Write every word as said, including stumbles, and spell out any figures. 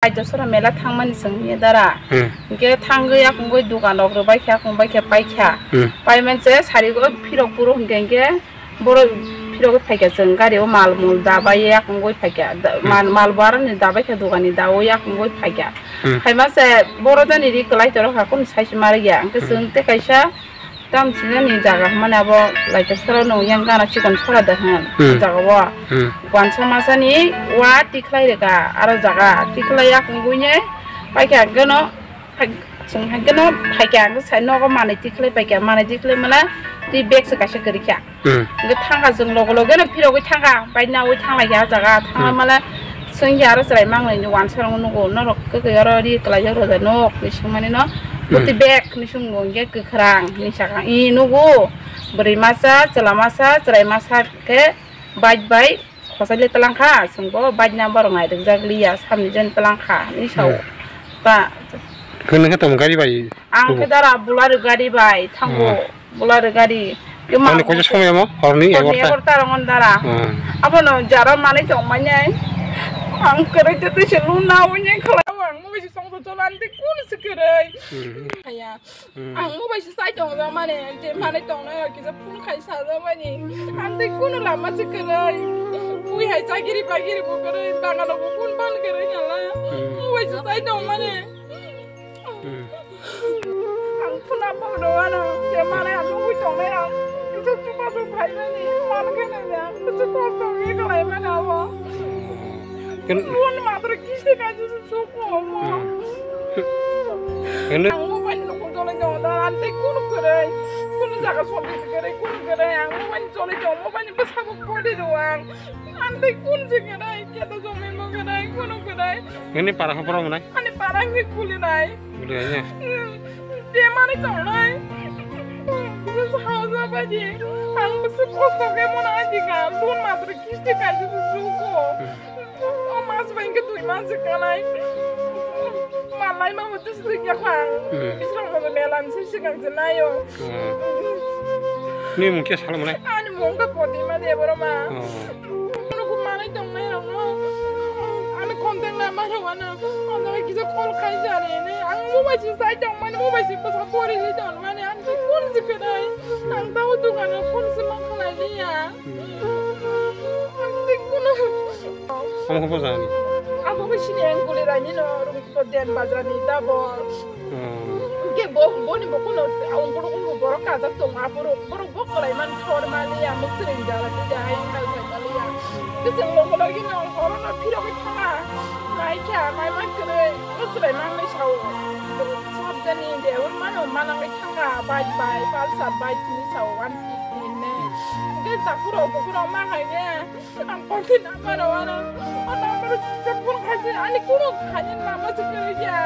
Aito sora mela thangmani chwng hiya dara. Hmm. Hinkhe thangwi akungwi dukan rok rwbai kha, akung bai kha pai kha. Hmm. Pai manse sari go phirok phuru hinkhe, hinkhe borok phirogwi phai kha chwng gari o mal mul dabai akungwi phai kha. Da-, Hmm. mal, mal bo aroni dabai kha dukan ni dawi akungwi phai kha. Hmm. Hai manse boro jani ri kwlai toro kha kunu sai se mari ya. Hinkhe Hmm. chwng tei kaisa Tam sinani jaga hwnmani abo laita sora no yang gana chikon sora da hwn Hmm. jaga o. Hmm. Wansa masani wa tikhlai rega aro jaga tikhlai yak ngui ne paikha gano chwng hai gano phaikha ang sai nogo manai tikhlai paikha manai tikhlai mana ti bag se kaisa kwrwi kha. Hmm. Nge thangkha chwng logo logo no phirogwi thangkha bai nawi thanglai kha jaga thangla Hmm. mala Swngya aro chwrai mangnai ni wansa rok nugo norok kwkwi oro ri kwlai jak rw da nok ni swngmani no Hmm. bwtwi bag ni swngmung hwnkhe kwkhwrang hinwi sakha i nugo bwrwi masa chwla masa chwrai masa khe bike bai khosai le twlang kha chwng bo bike number rok nai rwk jak liya samni jen twlang kha hinwi sao Hmm. ta Hwnwi khe tamo gari bai Ang tubu. Khe dara Bolero gari bai thango. Hmm. Bolero gari. Ke ma Ani koisa somoy amo horni horni egarta. Egarta rongon dara. Hmm. Abono jara manai tong manyai. Ang kwrwi te twi se luna wini khlai. Ang mo bai se song to cholan de kun se kwrwi. Hmm. Haya. Hmm. Ang mo bai se sai tong ja mane je manai tong na kisa phone khai sa ja mani. Ang te kun lama se kwrwi. Ui hai chagiri bagiri bo kwrwi bagano bo kun ban kwrwi nala. Hmm. Mo bai se sai tong mane. Hmm. Ang phuna phone rwano, je mane ang nugwi tongnai ang. Kisa chubachu phaimani, man khe nai ang, kisa kosto khe khlai mani abo. Ken- Phone matro kisti kaisa se suko abo. Hmm. Ken- Ang mobile no kujolai tongo da, ang tei kunu kwrwi, kunu jaga sobi kwrwi, kunu kwrwi, ang mobile cholai tongo, mobile ni bwskango kori rw ang. Ang tei kun se kwrwi, keto jomai bo kwrwi, kunu kwrwi. Nini para hopra mwnai? Ani para wngwi khulinai. Bwlwi ya. Bemari tongnai. Bwsa hausa baidi. Ang bwsa kosto khe mona ajika. Loan matri kisti kaisa se suko. O mas bai khe dui mas se kanai. Malai ma mutu se dui yakha. Hmm. Bisrang mo melan se sikang se nayo. Hmm. Ni mungke salo mwnai? Ani mungka poti ma de boro ma. Oh. Ano ko manai tongnai rokno. Ano contact number rok ano. Ano kisa call khai jani ne. Ang mobile si sai tong mani mobile si bwsa pori si tong mani ang to kun si kwrwi. Ang tao dukan o kun si ma khlai liya. Ang te kuno. Ang ko bwsa ni. Abo ko sini ang kuli rani no rum ko den bazar ni double. Hmm. Hwnkhe bo, boni bo kuno ungkulu ungkulu borok kajak tongo, aborok, borok bo kwlai man thor maliya, mwkhwrwng jala tei jahai wngkha wngkha maliya. Hwnkhe chwng logi logi no horo no phirogwi thangkha, naikha, naima kwrwi, no chwrai mangnai sao. Sabjani de, ur mano manangwi thangkha, bike bai, Pulsar bike hinwi sao, one fifty hinwi. Hwnkhe takhurok bukhurok ma hai khe, Ang konti number o ano, o number o kisa phone khai se, ani kuno khaina lama se kwrwi ya.